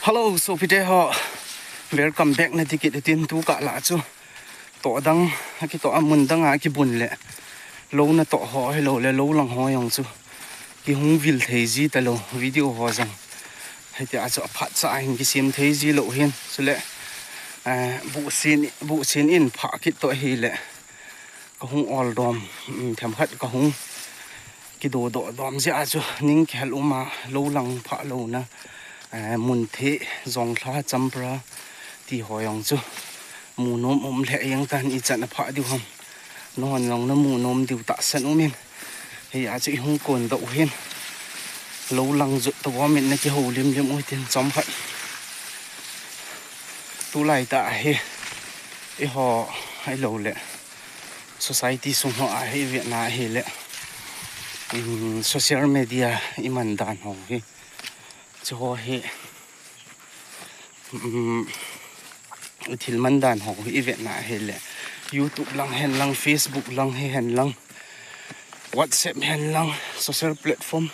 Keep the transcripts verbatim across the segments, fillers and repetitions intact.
Hello, sopite ho. Welcome back na ding kit utin, tu kah lah chu toh dang, akitoh a mun dang a kibun le, lou natoh ho hilou le, lou lang ho jong chu kihung vil thei ji talou, video ho jong hitia chu aphat cha hin kisem thei ji lou hin, chule, eh, buhsin, buhsin in phah kit toh hile, kahung ol dom, um, themkhat kahung kidodoh dom jeh a chu ning kihal um a, lou lang phah louna, eh, mun thei, jonglha, champra ti ho jong chu mu nom um lheh jeng tan, ichan aphah diu ham. Nahon jong namu nom diu tahsan um in. Hia chu ihung kondoh u hin, lou lang jot toh gom in nakihoulim lim u hitin chomkhat. Tulai tah hi, eiho, ahilou le, society sung ho a hi ivet na ahile, um, social media iman dan ho hi, chu ho hi, um, thil man dan ho hi ivet na ahile, YouTube lang hen lang, Facebook lang hi hen lang, WhatsApp hen lang, social platform,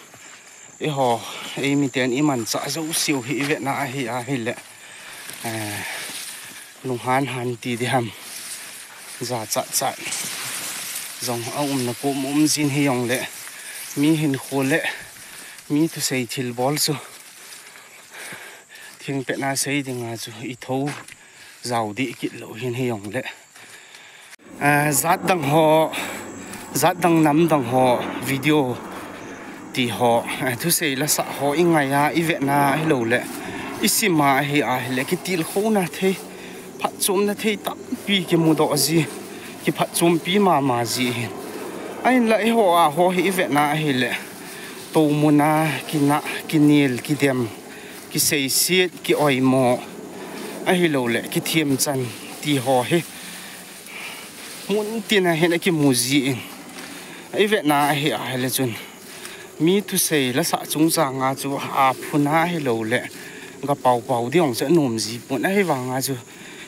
eiho, eimiten imanchah jouseu hi ivet na ahi ahile, eh, lunghan han ti ding ham, jachat chat jong aumna kom um jin hijongle, mi hinkho le mi thusei thilbol chu thingpet na sei dinga chu ithou jao deh kit lou hin hijongle, eh, jat dang ho, jat dang nam dang ho video ti ho, eh, thusei lasah ho ingai a ivet na ahilou le, isim a ahi ahile, kitilkhouna thei, phatchomna thei tampi kimudoh ji, kiphatchompi mama ji hin. Ahinla eiho a ho hi ivet na ahile, toumun a kinah, kinel, kidem, kiseiset, kioimo, ahilou le kithemchan ti ho hi mun tin a hin akimu ji in, ivet na ahi ahile chun, mi thusei lasah chungchang a chu aphun a hilou le, ga paopao ding jong chu anom ji pon, ahivang a chu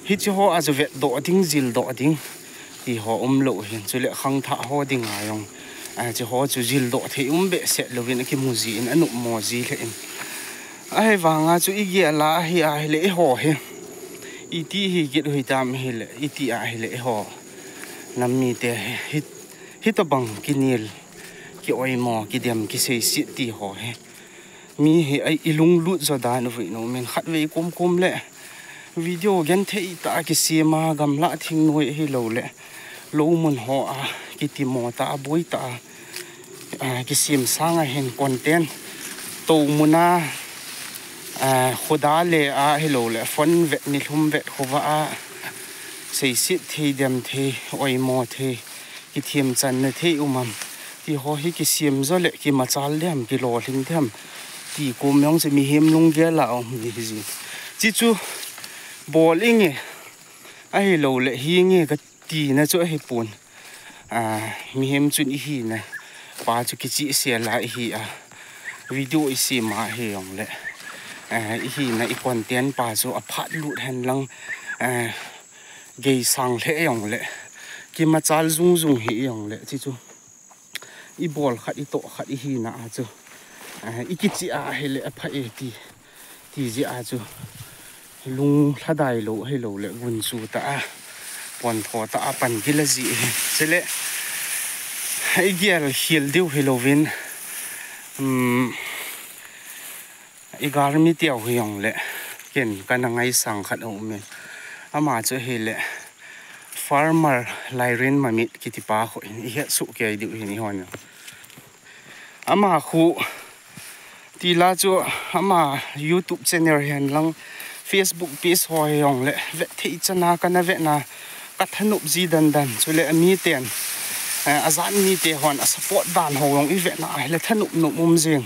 hiche ho a chu vetdoh ding, jildoh ding ti ho umlou hin, chule khangthah ho dinga jong, eh, hiche ho chu jildoh thei um behseh louvin akimu ji in, anopmo ji lheh in. Ahivang a chu igel a ahi ahile eiho hi, iti hi kit u hitam hile, iti ahile eiho nam mite hi, hi, hitobang kinel, kioimo, kidem, kiseiset ti ho hi, mi hi ai ilunglut jo dan uvin, umin khatvei komkom le video genthei tah a kisem a, gamlah thingnoi ahilou le, lou mun ho a kitimo tah a, boi tah a, a, kisem sang a hin content, toumun a, a, khoda le ahilou le, phone vet, nilhum vet, khovah a seiset thei, dem thei, oimo thei, kithemchanna thei um am ti ho hi kisem jo le kimachal ding ham, kilolhing ding ham ti kom jong chu mihem lunggel a um hi ji. Hichu bol inge, ahilou le hinge katina chu ahipon. A, mihem chun ihina pa chu kichihsel a ihi a, video isem a hijongle, a, ihina i content pa chu aphat lut hen lang, a, geisang lheh jongle, kimachal jung jung hijongle, hichu ibol khat, itoh khat ihina a chu, a, ikichih a ahile apha e ti, ti jeh a chu lunglhadai lou ahilou le, gunchu tah a, pontho tah a pan kila ji hi. Chule igel khel diu hilouvin, um, igalmi teu hijongle, ken kana ngaisang khat aumin, ama chu hile Farmer Lairenmamit kiti pa kho hin ihet soh kei diu hin eihon. Ama khu tila chu ama YouTube channel hen lang, Facebook page ho hijongle, vet thei chan a kana vet na, kathanop ji dandan, chule amiten, eh, ajat mite hon asupport dan ho jong ivet na ahile thanop nop um jing.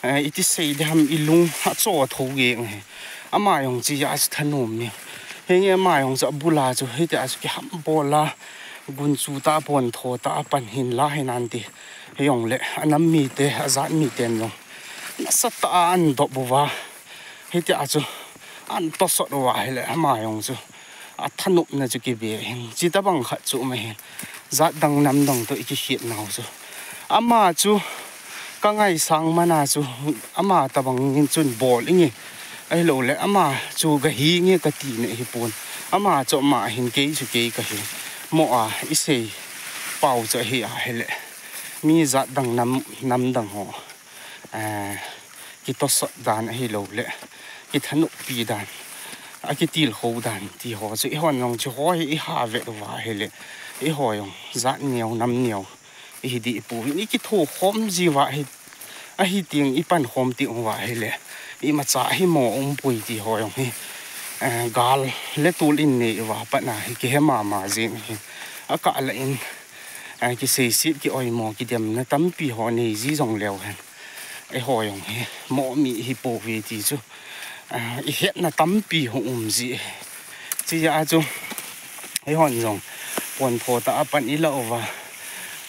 Eh, iti sei ding ham, ilung acho tho jeng hi. Ama jong chu ja chu thanom mi. Hinge ama jong chu abul a chu hitia chu kihambol a, gunchu tah, pontho tah a pan hin la hinante, hijongle anam mite, ajat miten jong nasatah a anadop uva, hitia chu anatosot uva ahile ama jong chu athanopna chu kibe hin, chutobang khat chu um ahin, jat dang nam dang toh ikikhetnau chu. Ama chu kangaisang man a chu, ama tobang in chun bol inge, Ahilou le, ama chu ka hi nge ka ti ne hi pon. Ama chu ama hin kei chu kei ka hi. Mo a, i sei pau chu hi a hi le. Mi zat dang nam, nam dang ho. Eh, kitosot dan ahilou le. Kithanop pi dan. A kitilkhou dan ti ho chu. I hon jong chu ho hi i ha vet uva hi le. I ho jong zat neo nam neo. I hi di i pu. I kitho khom ji uva hi. Ahi ting i pan khom ti uva hi le. I macha hi mo um pui ti ho jong hi. Eh, gal le tul in nei uva pat na hi ki he mama jing hi. A ka la in. Eh, ki sei sit ki oi mo ki dem na tampi ho nei ji jong leu hen. Ei ho jong hi mo mi hi po ve ti chu. Eh, i het na tampi ho um ji. Chi ja chu. Ei hon jong. Pon pho ta a pan i la uva.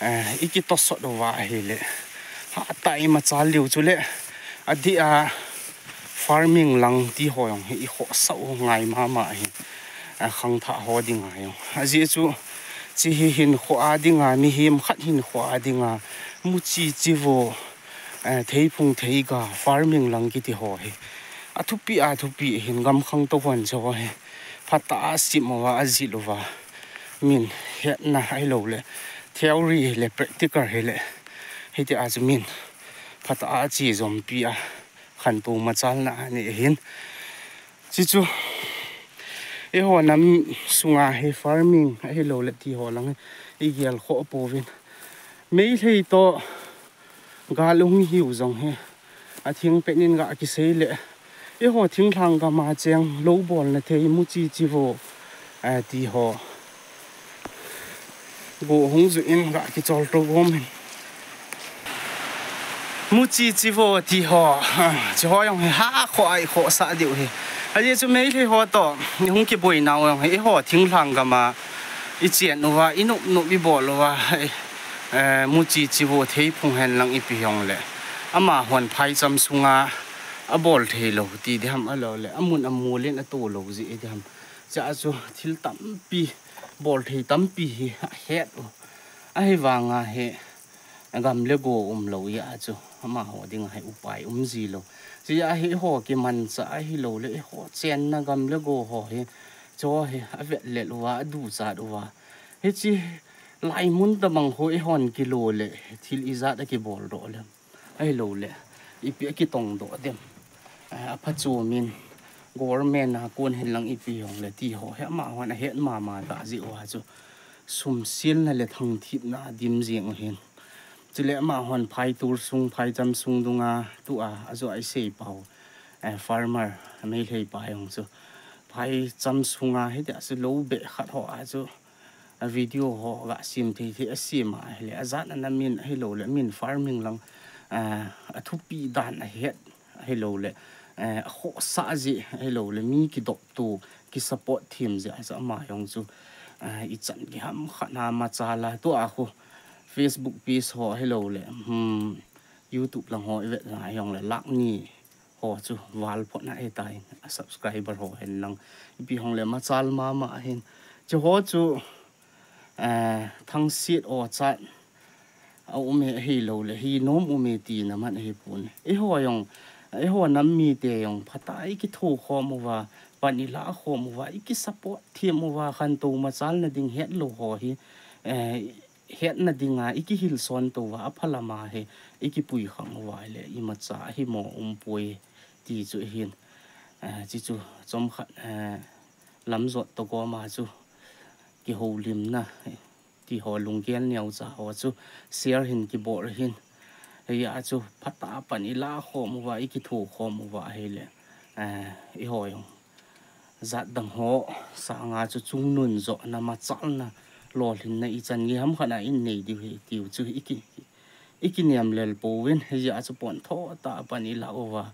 Eh, i kitosot uva hi le. Ha ta i macha liu chu le. A di a farming lang ti ho jong hi i khosa u ngai mama hi. A khangthah ho ding a jong. A ji chu chi hi hinkho a ding a, mihem khat hinkho a ding a, muchi chivo, eh, theiphung theiga, farming lang kiti ho hi. A thupi a thupi hin gam khangtou hon chu ho hi. Phat a sim uva, a jil uva. Min hetna ahilou le. Theory hi le, practical hi le. Hiti a chu min. Phat a chi jom pi a. Khantou machalna a ni hin. Chi chu, eiho nam sunga hi farming ahilou le ti ho lang i gel kho pouvin. Meitei to gal hung hiu jong hi. A thing penin ga kisei le. Eiho thinglhang gam a cheng lou bolna thei muchi chivo, eh, ti ho. Go hung ju in ga kichol to gom in. Muchi chivo ti ho. Ah, chi ho jong hi ha kho ai kho sa diu hi. A ji chu Meitei ho to. Ni hung kiboi nau jong hi. Eiho thinglhang gam a. I chen uva, i nup nup i bol uva. Eh, muchi chivo theiphung hen lang ipi jong le. Ama hon phaicham sunga. A bol thei lou ti diham a lou le. A mun a mulin a to lou ji diham. Cha chu thil tampi. Bol thei tampi hi a het u. Ahi vanga hi gam le go um lou a chu. Amaho ding a hi upai um ji lou. Chi a hi ho kimancha ahilou le eiho chenna gam le go ho hi. Cho hi a vet let uva, a duchat uva. Hichi lai mun tabang ho eihon kilo le thil ijat a kibol doh le. Ahilou le, ipi a kitong doh dem. Eh, a phachumin, government a kon hin lang ipi jong le ti ho. Hi amahon a het mama ta ji uva chu. Sumsilna le thangthipna dim jing u hin. Chule amahon phaitul sung, phaicham sung dunga, tu a, a jo a i sei pau. Eh, farmer, Meitei pa jong chu. Phaicham sunga, hiti a chu lou beh khat ho a chu. A video ho ga sim thei thei a sim a, ahile a jat a na min ahilou le, min farming lang, ah, a thupi dan a het ahilou le, eh, a khosa ji ahilou le, mi kidop tu, ki support them ji a chu ama jong chu, ah, i chan kiham khat na machal a tu a khu Facebook page ho ahilou le, hmm, YouTube lang ho i vet na jong le lakh ni ho chu val phot na e tai a subscriber ho hen lang ipi hong le machal mama hin chu ho chu, eh, thangsit o chat a um e ahilou le hi nom um e ti na man ahi pun. Eiho jong, eiho nam mite jong phatai kitho khom uva, pan i la khom uva, i ki support them uva, khantou machal na ding het lou ho hi, eh, hetna dinga i kihilson tou va, a phalama hi i kipui khang uva le, imacha hi mo um poi ti chu hin. Eh, chi chu chomkhat, eh, lamjot to goma chu kihoulimna, eh, ti ho lunggel neo cha ho chu share hin kibol hin. Hia chu phatah a pan i la khom uva, i kitho khom uva ahile, eh, eiho jong jat dang ho sanga chu chungnun jo na machalna lolhinna i chan ngei ham khat a in nei diu hi tiu chu i ki, i kiniam lel pouvin hia chu pon tho ta pan i la uva.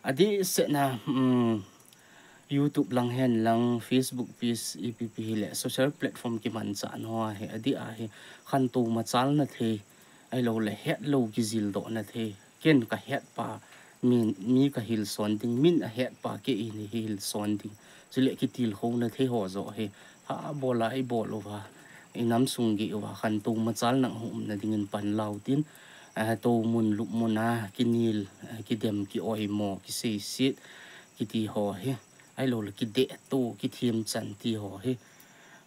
Adih seh na, um, YouTube lang hen lang, Facebook page, ipi pi hi le social platform kimanchah na ho hi adih a hi khantou machalna thei, ahilou le hetlou kijildoh na thei. Ken ka het pa, min, mi ka hilson ding, min a het pa kei in hi hilson ding. Chule kitilkhou na thei ho jo hi. Ha bol a i bol uva. I nam sung gei uva khantou machal nang hung um na dingin pan lau tin. Eh, tou mun lup mun a, kinil, eh, kidem, ki oimo, kiseisit, kiti ho hi, ahilou le kideh to, kithem chan ti ho hi,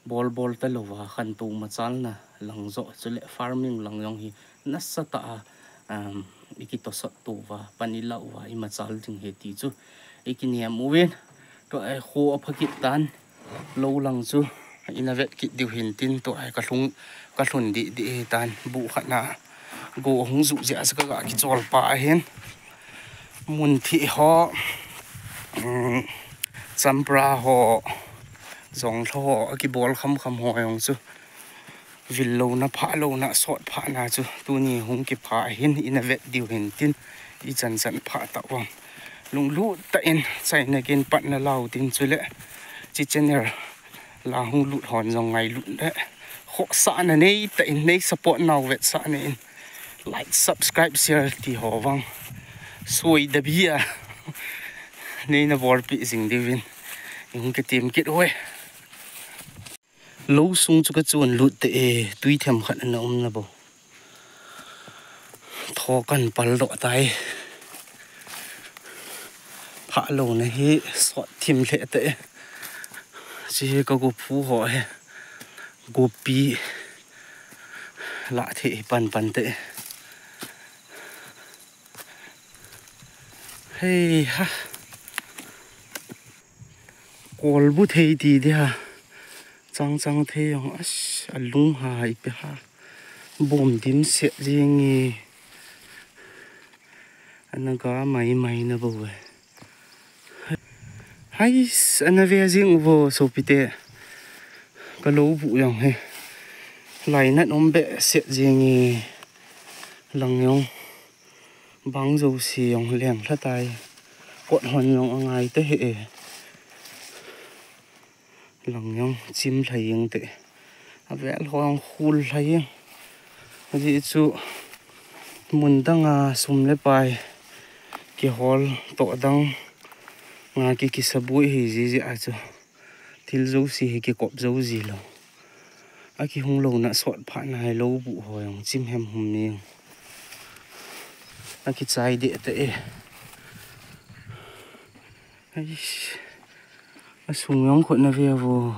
bol bol talou va, khantou machalna lang joh chule farming lang jong hi nasatah a, um, ikitosot to uva, pan ilah uva, imachal ding ahi ti chu ikinem uvin. Tua hi kho apha kit tan, lou lang chu ina vet kit diu hin tin, tua hi kalhung, kalhun dih dih ahi tan, bu khat na go hung ju jeh a chu kaga kichol pah ahin. Munthih ho, um, champra ho, jonglha ho, akibol kham kham ho jong chu vil louna, phah louna, sot phahna chu tuni hung kipha ahin, ina vet diu hin tin, ichan chan phah tah uvem. Lunglut tah in, chaina gin patna lau tin chule, chi channel la hung lut hon jong ngailut le, khohsahna nei tah in, nei support nau vetsahna in, like, subscribe, share ti ho vang soi dabi a neina bolpeh jing diuvin, ihung kitem kit uve. Lou sung chu kachon lut tah e, tui themkhat ana um nabou. Tho kan paldoh tai. Phah louna hi sot thim lheh tah e. Chi hi ka gophu ho hi. Gopi lah thei hi pan pan tah e. Hei ha. Kolbu thei ti ding ham. Chang chang thei jong, as, alung ha ipi ham. Bom dimset jeng e. Ana ga mai mai nabou e. Hais, ana ve jeng uvo sopite. Ka lou bu jong hi. Lainat um behseh jeng e. Lang jong. Bang jouse jong lenglha tai. Kot hon jong angai tah e. Lang jong chim lha jeng tah e. Avel ho jong khul lha jeng. Ajeh chu mun dang a sum le pai kihol toh dang a ki, kisaboi ahi jeh jeh a chu thil jouse hi kikop jou ji lou. Akihung louna sot phahna hi lou bu ho jong chim hem hum ni jong. Akichai deh tah e. Eish. Asung jong khu na ve uvo.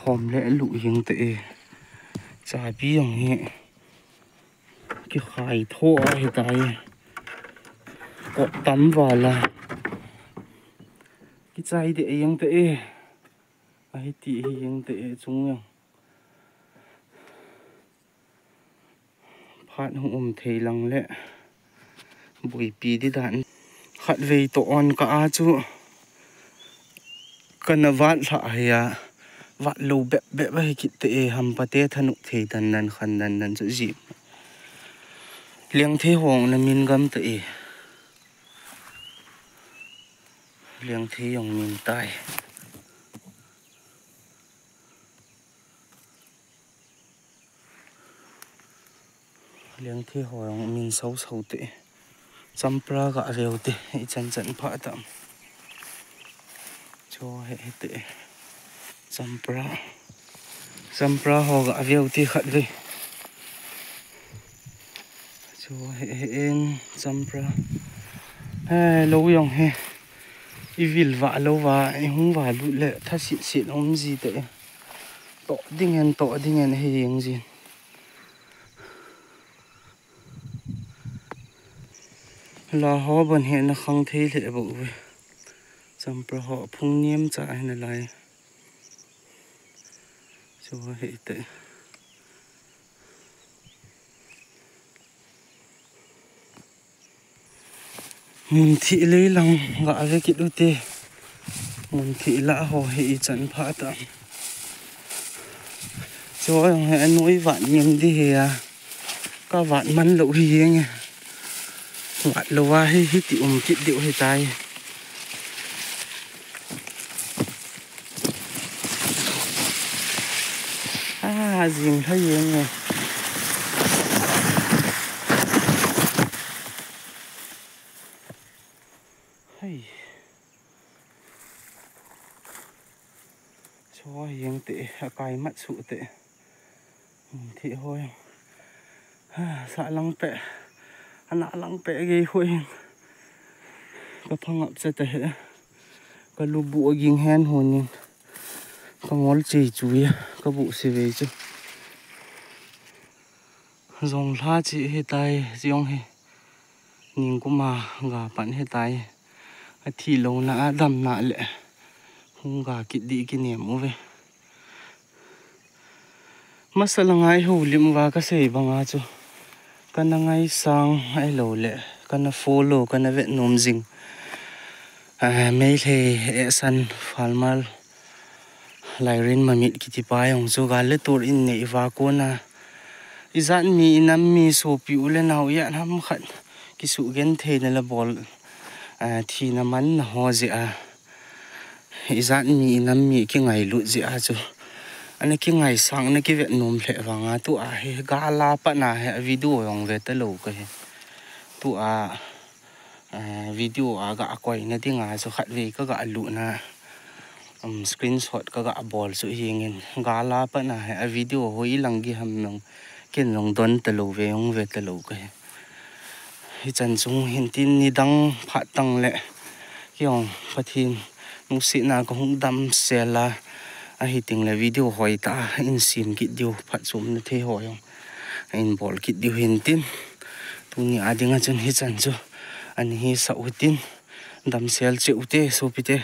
Hom le aluh jeng tah e. Chabi jong hi. Kikhai tho ahi tai. Kot tam val a. Kichai deh jeng tah e. Ahi ti hi jeng tah e chung jong. Phat hung um thei lang le. Boipi di dan. Khatvei toh on kah a chu. Kana vat lhah ahi a. Vat lou bep bep ahi kit tah e, hampa te thanop thei dan dan khan dan dan chu ji. Lengthei ho jong ana min gam tah e. Lengthei jong min tai. Lengthei ho jong min sau sau tah e. Champra ga veu te, ichan chan phah tam. Chu hi, hi te. Champra. Champra ho ga veu te khatvei. Chu hi, hi en champra. He, lou jong hi. Ivil vah lou va, ihung va lut le, tha sit sit um ji tah e. Toh ding en, toh ding en, hi jeng jin. La ho bon hi ana khang thei lheh bou ve. Champra ho phung nem cha hi nalai. Chu hi te. Munthih lei lang ga ve kit u te. Munthih lah ho hi ichan phah tam. Chu jong hi anoi vat ngim di hi a. Ka vat man lou hi jeng e. Vat lou a hi, hiti um kit diu hi tai. A, jing lha jeng e. Hei. Chu jeng te, akai mat suh te. Thih hoi. Ha, sah lang peh. Ana lang peh gei hoi. Ka phangap cha ta he. Ka lubu aging hen honin. Ka ngol chei chu ya. Ka bu si ve chu. Zong hla chi he tai, ziong he. Ning kuma ga pan he tai. A thi lo na a dam na le. Hung ga kit di ki nem u ve. Masa la ngai ho lim va ka sei banga chu. Ka na ngai sang ai lo le. Ka na follow, ka na vet nom zing. Ah, Meilhei e san falmal. Lairin mamit kiti pa jong chu gal le tur in nei va kona. I zat mi i nam mi sopi u le nau i a nam khat. Kisu gen thei na la bol. Ah, thi na man na ho zia. I zat mi i nam mi ki ngai lut zia chu. Ana ki ngai sang na ki vet nom le vanga tu a he gala pa na he video jong ve ta lo ka he. Tu a, ah, video a ga koi na ding a chu khat ve ka ga lu na. Um, screenshot ka ga bol chu hi ngin gala pa na he a video hoi lang gi ham nong ken nong don ta lo ve jong ve ta lo ka he. Hi chan chung hin tin ni dang phat tang le. Ki ong Pathin nung si na ka hung dam sel a. A hi ting le video hoi ta in sim kit diu phat sum na thei ho jong. In bol kit diu hin tin. Tu ni a ding a chun hi chan chu. An hi sa u tin. Dam sel che u te, sopi te.